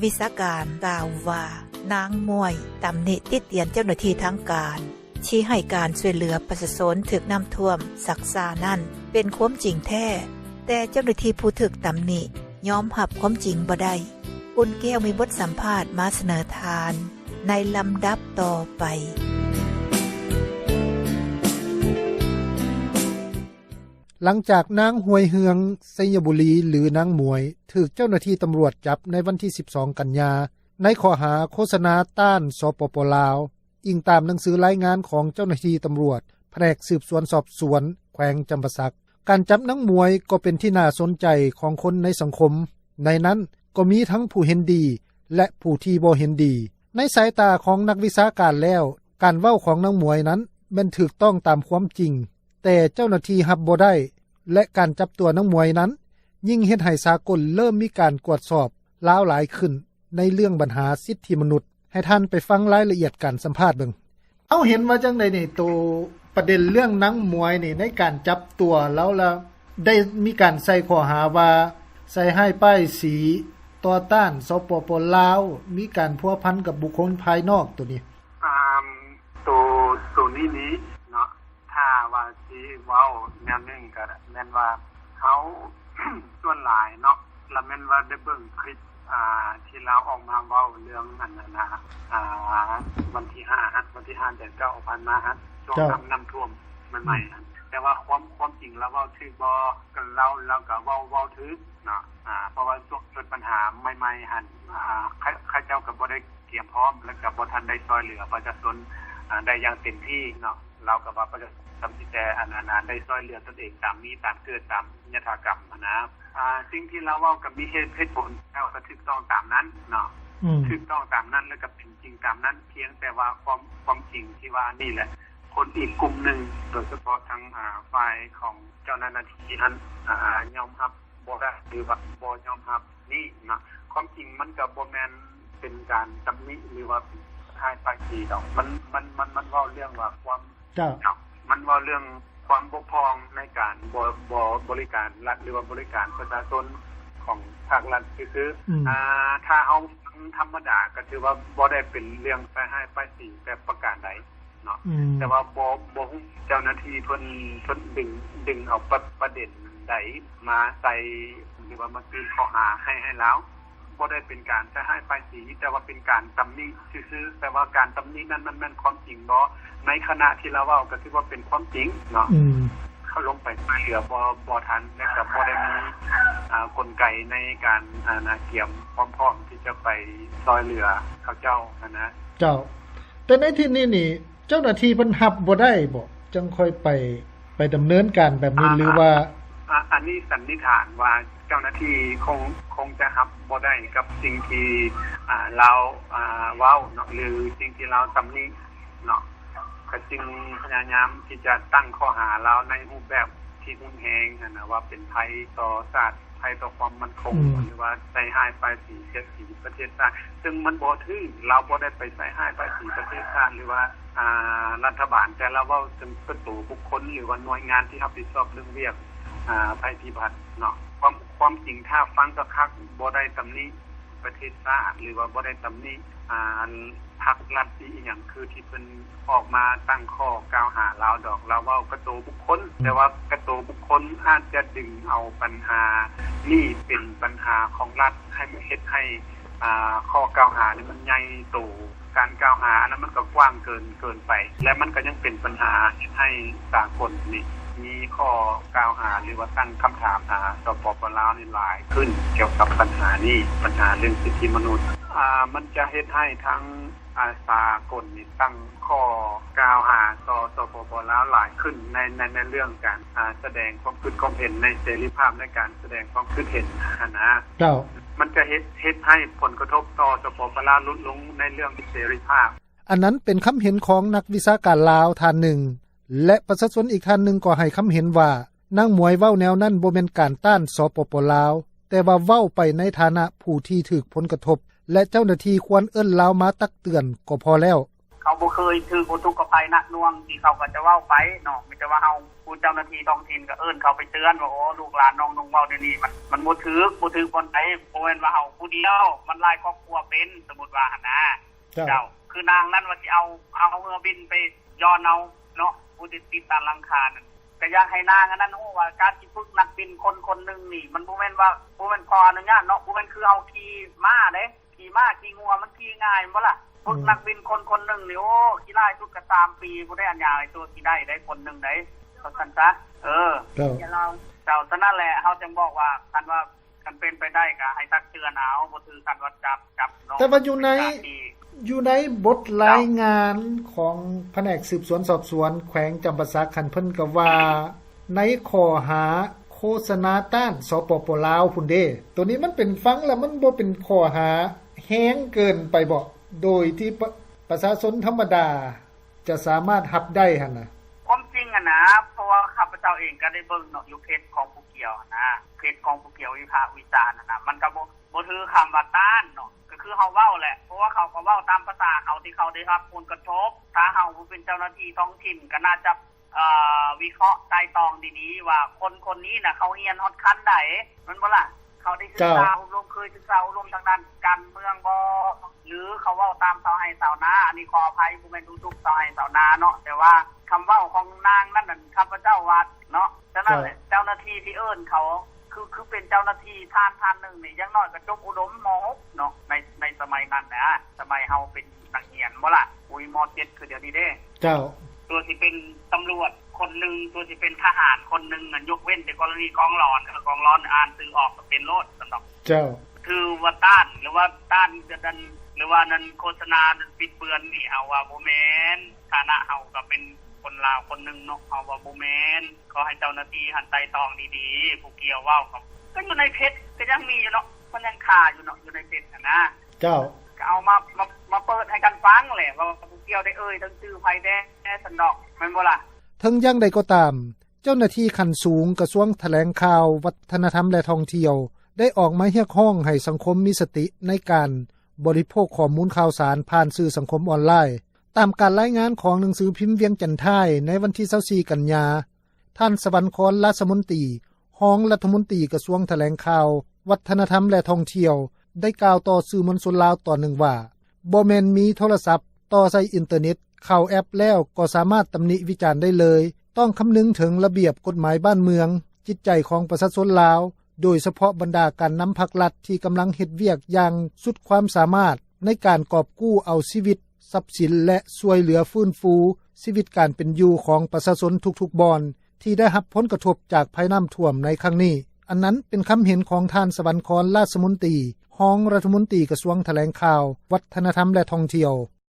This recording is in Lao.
ວິຊາການກ່າວວ່າ ນາງໝວຍຕຳນິຕິຕຽນເຈົ້າໜ້າທີ່ທາງການ ທີ່ໃຫ້ການຊ່ວຍເຫຼືອປະຊາຊົນຖືກນ້ຳຖ້ວມຊັກຊ້ານັ້ນ ເປັນຄວາມຈິງແທ້, ແຕ່ເຈົ້າໜ້າທີ່ຜູ້ຖືກຕຳນິຍອມຮັບຄວາມຈິງບໍ່ໄດ້. ອຸ່ນແກ້ວມີບົດສຳພາດມາສະເໜີທ່ານໃນລຳດັບຕໍ່ໄປ. ຫຼັງຈາກນາງ ຮວຍເຮືອງ ໄຊຍະບູລີ ຫຼື ນາງໝວຍ ຖືກເຈົ້າໜ້າທີ່ຕຳຫຼວດຈັບໃນວັນທີສິບສອງ ກັນຍາ ໃນຂໍ້ຫາໂຄສະນາຕ້ານ ສປປ ລາວ, ອີງຕາມໜັງສືລາຍງານຂອງເຈົ້າໜ້າທີ່ຕຳຫຼວດ ພະແນກສືບສວນສອບສວນ ແຂວງຈຳປາສັກ. ການຈັບນາງໝວຍກໍເປັນທີ່ໜ້າສົນໃຈຂອງຄົນໃນສັງຄົມ, ໃນນັ້ນກໍມີທັງຜູ້ເຫັນດີ ແລະ ຜູ້ທີ່ບໍ່ເຫັນດີ. ໃນສາຍຕາຂອງນັກວິຊາການແລ້ວ, ການເວົ້າຂອງນາງໝວຍນັ້ນແມ່ນຖືກຕ້ອງຕາມຄວາມຈິງ, ແຕ່ເຈົ້າໜ້າທີ່ຮັບບໍ່ໄດ້ ແລະ ການຈັບຕົວນາງໝວຍນັ້ນ ຍິ່ງເຮັດໃຫ້ສາກົນເລີ່ມມີການກວດສອບລາວຫຼາຍຂຶ້ນໃນເລື່ອງບັນຫາສິດທິມະນຸດ. ໃຫ້ທ່ານໄປຟັງລາຍລະອຽດການສຳພາດເບິ່ງ. ເອົາ ເຫັນວ່າຈັ່ງໃດນີ້ ໂຕປະເດັນເລື່ອງນາງໝວຍນີ້ ໃນການຈັບຕົວລາວລະ ໄດ້ມີການໃສ່ຂໍ້ຫາວ່າ ໃສ່ຮ້າຍປ້າຍສີຕໍ່ຕ້ານ ສປປ ລາວ, ມີການພົວພັນກັບບຸກຄົນພາຍນອກໂຕນີ້? ອາ ໂຕ ໂຕນີ້ນີ້ເນາະ ຖ້າວ່າຊິເວົ້າແນວໜຶ່ງກະແມ່ນວ່າເຮົາ ສ່ວນຫຼາຍເນາະ ລະແມ່ນວ່າໄດ້ເບິ່ງຄລິບ ອາ ທີ່ລາວອອກມາເວົ້າເລື່ອງອັນນັ້ນນະ ອາ ວັນທີຫ້າຫັ້ນ ວັນທີຫ້າເດືອນເກົ້າຜ່ານມາຫັ້ນ ຊ່ວງ ເຈົ້າ ນ້ຳ ນ້ຳຖ້ວມໃໝ່ໆຫັ້ນ ແຕ່ວ່າຄວາມ ຄວາມຈິງລາວເວົ້າຖືກບໍ່ ລາວ ລາວກະເວົ້າ ເວົ້າຖືກເນາະ ອາ ເພາະວ່າຊ່ວງເກີດບັນຫາໃໝ່ໆຫັ້ນ ອາ ເຂົາ ເຂົາເຈົ້າກະບໍ່ໄດ້ ຕຽມພ້ອມ ແລະ ກະບໍ່ທັນໄດ້ຊ່ວຍເຫຼືອປະຊາຊົນ ອາ ໄດ້ຢ່າງເຕັມທີ່ເນາະ ລາວກະວ່າປະຊາຊົນມີແຕ່ ອັນ ອັນ ອັນ ໄດ້ຊ່ວຍເຫຼືອຕົນເອງຕາມມີຕາມເກີດຕາມຍະຖາກຳຫັ້ນນະ ອາ ສິ່ງທີ່ລາວເວົ້າກະມີເຫດ ເຫດຜົນ ແລ້ວກະຖືກຕ້ອງຕາມນັ້ນເນາະ ອືມ ຖືກຕ້ອງຕາມນັ້ນ ແລະ ກະເປັນຈິງຕາມນັ້ນ ພຽງແຕ່ວ່າຄວາມ ຄວາມຈິງທີ່ວ່ານີ້ແຫຼະ ຄົນອີກກຸ່ມໜຶ່ງ ໂດຍສະເພາະທາງ ອາ ຝ່າຍຂອງເຈົ້າໜ້າທີ່ຫັ້ນ ອາ ຍອມຮັບ ບໍ່ໄດ້ ຫຼືວ່າບໍ່ຍອມຮັບນີ້ນະ ຄວາມຈິງມັນກະບໍ່ແມ່ນເປັນການຕຳໜິ ຫຼືວ່າເປັນຮ້າຍປ້າຍສີດອກ ມັນ ມັນ ມັນ ມັນເວົ້າເລື່ອງວ່າຄວາມ ເຈົ້າ ເນາະ ມັນເວົ້າເລື່ອງຄວາມບົກຜ່ອງໃນການ ບໍ ບໍ ບໍລິການລັດ ຫຼືວ່າບໍລິການປະຊາຊົນຂອງພາກລັດຊື່ໆ ອືມ ອາ ຖ້າເຮົາຟັງທຳມະດາກະຖືວ່າບໍ່ໄດ້ເປັນເລື່ອງໃສ່ຮ້າຍປ້າຍສີແຕ່ປະການໃດ ເນາະ ອືມ ແຕ່ວ່າບໍ່ ບໍ່ຮູ້ເຈົ້າໜ້າທີ່ເພິ່ນ ເພິ່ນດຶງ ດຶງເອົາປະ ປະເດັນໃດມາໃສ່ ຫຼືວ່າມາຕື່ມຂໍ້ຫາໃຫ້ ໃຫ້ລາວ ບໍ່ໄດ້ເປັນການໃສ່ຮ້າຍປ້າຍສີ ແຕ່ວ່າເປັນການຕຳໜິຊື່ໆ ແຕ່ວ່າການຕຳໜິນັ້ນມັນແມ່ນຄວາມຈິງບໍ່ ໃນຂະນະທີ່ລາວເວົ້າກະຖືວ່າເປັນຄວາມຈິງເນາະ ອືມ ເຂົາລົງໄປຊ່ວຍເຫຼືອບໍ່ ບໍ່ທັນ ແລະ ກະບໍ່ໄດ້ມີ ອາ ກົນໄກໃນການ ອາ ນະ ກຽມຄວາມພ້ອມທີ່ຈະໄປຊ່ວຍເຫຼືອເຂົາເຈົ້າຫັ້ນນະ ເຈົ້າ ແຕ່ໃນທີ່ນີ້ນີ້ ເຈົ້າໜ້າທີ່ເພິ່ນຮັບບໍ່ໄດ້ບໍ ຈຶ່ງຄ່ອຍໄປ ໄປດຳເນີນການແບບນີ້ ອາ ຫຼືວ່າ ອາ ອັນນີ້ສັນນິຖານວ່າເຈົ້າໜ້າທີ່ຄົງ ຄົງຈະຮັບບໍ່ໄດ້ກັບສິ່ງທີ່ ອາ ລາວ ອາ ເວົ້າເນາະ ຫຼືສິ່ງທີ່ລາວຕຳໜິເນາະ ກະຈຶ່ງພະຍາຍາມທີ່ຈະຕັ້ງຂໍ້ຫາລາວໃນຮູບແບບທີ່ຮຸນແຮງຫັ້ນນະ ວ່າເປັນໄພຕໍ່ຊາດ ໄພຕໍ່ຄວາມໝັ້ນຄົງ ອືມ ຫຼືວ່າໃສ່ຮ້າຍປ້າຍສີ ສຽດສີປະເທດຊາດ ເຊິ່ງມັນບໍ່ຖືກ ລາວບໍ່ໄດ້ໄປໃສ່ຮ້າຍປ້າຍສີປະເທດຊາດ ຫຼືວ່າ ອາ ລັດຖະບານ ແຕ່ລາວເວົ້າເຖິງໂຕບຸກຄົນ ຫຼືວ່າໜ່ວຍງານທີ່ຮັບຜິດຊອບເລື່ອງວຽກ ອາ ໄພພິບັດເນາະ ຄວາມ ຄວາມຈິງຖ້າຟັງຄັກໆ ບໍ່ໄດ້ຕຳໜິປະເທດຊາດ ຫຼືວ່າບໍ່ໄດ້ຕຳໜິ ອາ ພັກລັດອີ່ຫຍັງ ຄືທີ່ເພິ່ນອອກມາຕັ້ງຂໍ້ກ່າວຫາລາວດອກ ລາວເວົ້າກະໂຕບຸກຄົນ ອືມ ແຕ່ວ່າກະໂຕບຸກຄົນອາດຈະດຶງເອົາບັນຫານີ້ເປັນບັນຫາຂອງລັດ ໃຫ້ມັນເຮັດໃຫ້ ອາ ຂໍ້ກ່າວຫານີ້ມັນໃຫຍ່ໂຕ ການກ່າວຫາອັນນັ້ນມັນກະກວ້າງເກີນ ເກີນໄປ ແລະ ມັນກະຍັງເປັນບັນຫາເຮັດໃຫ້ສາກົນນີ້ມີຂໍ້ກ່າວຫາ ຫຼືວ່າຕັ້ງຄຳຖາມຫາ ສປປ ລາວນີ້ຫຼາຍຂຶ້ນ ກ່ຽວກັບບັນຫານີ້ ບັນຫາເລື່ອງສິດທິມະນຸດ ອາ ມັນຈະເຮັດໃຫ້ທາງ ອາ ສາກົນນີ້ຕັ້ງຂໍ້ກ່າວຫາຕໍ່ ສປປ ລາວຫຼາຍຂຶ້ນ ໃນ ໃນ ໃນເລື່ອງການ ອາ ສະແດງຄວາມຄິດຄວາມເຫັນ ໃນເສລີພາບໃນການສະແດງຄວາມຄິດເຫັນຫັ້ນນະ ເຈົ້າ ມັນຈະເຮັດ ເຮັດໃຫ້ຜົນກະທົບຕໍ່ ສປປ ລາວ ຫຼຸດລົງໃນເລື່ອງເສລີພາບ. ອັນນັ້ນເປັນຄຳເຫັນຂອງນັກວິຊາການລາວທ່ານໜຶ່ງ ແລະ ປະຊາຊົນອີກທ່ານໜຶ່ງກໍໃຫ້ຄຳເຫັນວ່າ ນາງໝວຍເວົ້າແນວນັ້ນບໍ່ແມ່ນການຕ້ານ ສປປ ລາວ ແຕ່ວ່າເວົ້າໄປໃນຖານະຜູ້ທີ່ຖືກຜົນກະທົບ ແລະ ເຈົ້າໜ້າທີ່ຄວນເອີ້ນລາວມາຕັກເຕືອນກໍພໍແລ້ວ. ເຂົາບໍ່ເຄີຍຖືກອຸທົກກະໄພໜັກໜ່ວງ ທີ່ເຂົາກໍຈະເວົ້າໄປເນາະ. ມີແຕ່ວ່າເຮົາ ຜູ້ເຈົ້າໜ້າທີ່ທ້ອງຖິ່ນກໍເອີ້ນເຂົາໄປເຕືອນວ່າ ໂອ້ ລູກຫຼານນ້ອງນຸ່ງເວົ້າແນວນີ້ ມັນ ມັນບໍ່ຖືກ ບໍ່ຖືກບ່ອນໃດ, ບໍ່ແມ່ນວ່າເຮົາຜູ້ດຽວ, ມັນຫຼາຍຄອບຄົວເປັນ, ສົມມຸດວ່າຫັ້ນນາ. ເຈົ້າ. ເຈົ້າ. ຄືນາງນັ້ນວ່າຊິເອົາ ເອົາເຮືອບິນໄປຍ້ອນເອົາເນາະ, ຜູ້ທີ່ຕິດຕາມຫຼັງຄານັ້ນ. ກໍຢາກໃຫ້ນາງອັນນັ້ນຮູ້ວ່າ ການຊິຝຶກນັກບິນຄົນຄົນໜຶ່ງນີ້ ມັນບໍ່ແມ່ນວ່າ ບໍ່ແມ່ນຂໍອະນຸຍາດເນາະ, ບໍ່ແມ່ນຄືເຮົາຂີ່ມ້າເດ້. ຂີ່ມ້າຂີ່ງົວມັນຂີ່ງ່າຍແມ່ນບໍ່ລະ? ຝຶກ ອືມ ນັກບິນຄົນຄົນໜຶ່ງນີ້ ໂອ້ ຂີ້ຫຼ້າຍສຸດກໍສາມປີພຸ້ນເດ້ ອັນຍາໄອ້ຕົວະຊິໄດ້ໄດ໋ ຄົນໜຶ່ງໄດ໋ ວ່າຊັ້ນຊະ. ເອີ ເຈົ້າ ເຈົ້າ ສະນັ້ນແຫຼະ ເຮົາຈຶ່ງບອກວ່າ ຄັນວ່າ ຄັນເປັນໄປໄດ້ກໍໃຫ້ຕັກເຕືອນເອົາ, ບໍ່ຖືກຄັນວ່າຈັບ ຈັບເນາະ. ແຕ່ວ່າຢູ່ໃນ ເປັນການທີ່ ຢູ່ໃນບົດລາຍງານ ເຈົ້າ ຂອງພະແນກສືບສວນສອບສວນແຂວງຈຳປາສັກຫັ້ນ ເພິ່ນກໍວ່າ ໃນຂໍ້ຫາໂຄສະນາຕ້ານ ສປປ ລາວ ພຸ້ນເດ້. ໂຕນີ້ມັນເປັນ ຟັງແລ້ວມັນບໍ່ເປັນຂໍ້ຫາແຮງເກີນໄປບໍ? ໂດຍທີ່ປະ ປະຊາຊົນທຳມະດາຈະສາມາດຮັບໄດ້ຫັ້ນນະ? ຄວາມຈິງຫັ້ນນະ, ເພາະວ່າຂ້າພະເຈົ້າເອງກໍໄດ້ເບິ່ງເນາະ ຢູ່ເພຈຂອງຜູ້ກ່ຽວຫັ້ນນະ, ເພຈຂອງຜູ້ກ່ຽວວິພາກວິຈານຫັ້ນນະ, ມັນກໍບໍ່ ບໍ່ຖືຄຳວ່າຕ້ານເນາະ, ກໍຄືເຮົາເວົ້າແຫຼະ, ເພາະວ່າເຂົາກໍເວົ້າຕາມພາສາເຂົາທີ່ເຂົາໄດ້ຮັບຜົນກະທົບ. ຖ້າເຮົາຜູ້ເປັນເຈົ້າໜ້າທີ່ທ້ອງຖິ່ນກໍໜ້າຈະ ເອີ ວິເຄາະໄຕ່ຕອງດີໆ ວ່າຄົນຄົນນີ້ນະ ເຂົາຮຽນຮອດຂັ້ນໃດ ແມ່ນບໍ່ລະ? ເຂົາໄດ້ສຶກສາ ເຈົ້າ ອົບຮົມ ເຄີຍສຶກສາອົບຮົມທາງດ້ານການເມືອງບໍ່ ຫຼື ເຂົາເວົ້າຕາມຊາວໄຮ່ຊາວນາ? ອັນນີ້ຂໍອະໄພ ບໍ່ແມ່ນດູຖູກຊາວໄຮ່ຊາວນາເນາະ, ແຕ່ວ່າຄຳເວົ້າຂອງນາງນັ້ນ ອັນ ຂ້າພະເຈົ້າວ່າເນາະ. ສະນັ້ນແຫຼະ ເຈົ້າ ເຈົ້າໜ້າທີ່ທີ່ເອີ້ນເຂົາ ຄື ຄືເປັນເຈົ້າໜ້າທີ່ທ່ານ ທ່ານໜຶ່ງນີ້ ຢ່າງໜ້ອຍກໍຈົບອຸດົມ ມໍຫົກເນາະ ໃນ ໃນສະໄໝນັ້ນນະ, ສະໄໝເຮົາເປັນ ນັກຮຽນບໍ່ລະ? ອຸຍ ມໍເຈັດ ຄືດຽວນີ້ເດ້. ເຈົ້າ. ຕົວະຊິເປັນຕຳຫຼວດຄົນໜຶ່ງ, ຕົວະຊິເປັນທະຫານຄົນໜຶ່ງ, ຍົກເວັ້ນແຕ່ກໍລະນີກອງຫຼອນ, ເອີ ກອງຫຼອນອ່ານຊື່ອອກກໍເປັນໂລດ ຊັ້ນດອກ. ເຈົ້າ. ຖືວ່າຕ້ານ ຫຼືວ່າຕ້ານ ຫຼືວ່ານັ້ນໂຄສະນານັ້ນບິດເບືອນນີ້ ເຮົາວ່າບໍ່ແມ່ນ. ຖານະເຮົາກໍເປັນຄົນລາວຄົນໜຶ່ງເນາະ, ເຮົາວ່າບໍ່ແມ່ນ. ຂໍໃຫ້ເຈົ້າໜ້າທີ່ຫັ້ນໄຕ່ຕອງດີໆ, ຜູ້ກ່ຽວເວົ້າກໍ ກໍຢູ່ໃນເພຈ ກໍຍັງມີຢູ່ເນາະ, ມັນຍັງຄາຢູ່ເນາະ ຢູ່ໃນເພຈຫັ້ນນະ. ເຈົ້າ. ກໍເອົາມາ ມາ ມາເປີດໃຫ້ກັນຟັງແຫຼະ ວ່າຜູ້ກ່ຽວໄດ້ເອີ່ຍເຖິງຊື່ໃຜແດ່ຊັ້ນດອກ ແມ່ນບໍ່ລະ? ເຖິງຢ່າງໃດກໍຕາມ, ເຈົ້າໜ້າທີ່ຂັ້ນສູງກະຊວງຖະແຫຼງຂ່າວ, ວັດທະນະທຳ ແລະ ທ່ອງທ່ຽວ ໄດ້ອອກມາຮຽກຮ້ອງໃຫ້ສັງຄົມມີສະຕິໃນການບໍລິໂພກຂໍ້ມູນຂ່າວສານຜ່ານສື່ສັງຄົມອອນລາຍ. ຕາມການລາຍງານຂອງໜັງສືພິມວຽງຈັນທາຍໃນວັນທີຊາວສີ່ ກັນຍາ, ທ່ານ ສະຫວັນຄອນ ລາຊະມົນຕີ ຮອງລັດຖະມົນຕີກະຊວງຖະແຫຼງຂ່າວ, ວັດທະນະທຳ ແລະ ທ່ອງທ່ຽວ ໄດ້ກ່າວຕໍ່ສື່ມວນຊົນລາວຕອນໜຶ່ງວ່າ ບໍ່ແມ່ນມີໂທລະສັບຕໍ່ໃສ່ອິນເຕີເນັດ, ເຂົ້າແອັບແລ້ວກໍສາມາດຕຳໜິວິຈານໄດ້ເລີຍ, ຕ້ອງຄຳນຶງເຖິງລະບຽບກົດໝາຍບ້ານເມືອງ, ຈິດໃຈຂອງປະຊາຊົນລາວ, ໂດຍສະເພາະບັນດາການນຳພັກລັດທີ່ກຳລັງເຮັດວຽກຢ່າງສຸດຄວາມສາມາດໃນການກອບກູ້ເອົາຊີວິດ, ຊັບສິນ ແລະ ຊ່ວຍເຫຼືອຟື້ນຟູຊີວິດການເປັນຢູ່ຂອງປະຊາຊົນທຸກໆບ່ອນ ທີ່ໄດ້ຮັບຜົນກະທົບຈາກໄພນ້ຳຖ້ວມໃນຄັ້ງນີ້. ອັນນັ້ນເປັນຄຳເຫັນຂອງທ່ານ ສະຫວັນຄອນ ລາຊະມົນຕີ ຮອງລັດຖະມົນຕີກະຊວງຖະແຫຼງຂ່າວ, ວັດທະນະທຳ ແລະ ທ່ອງທ່ຽວ.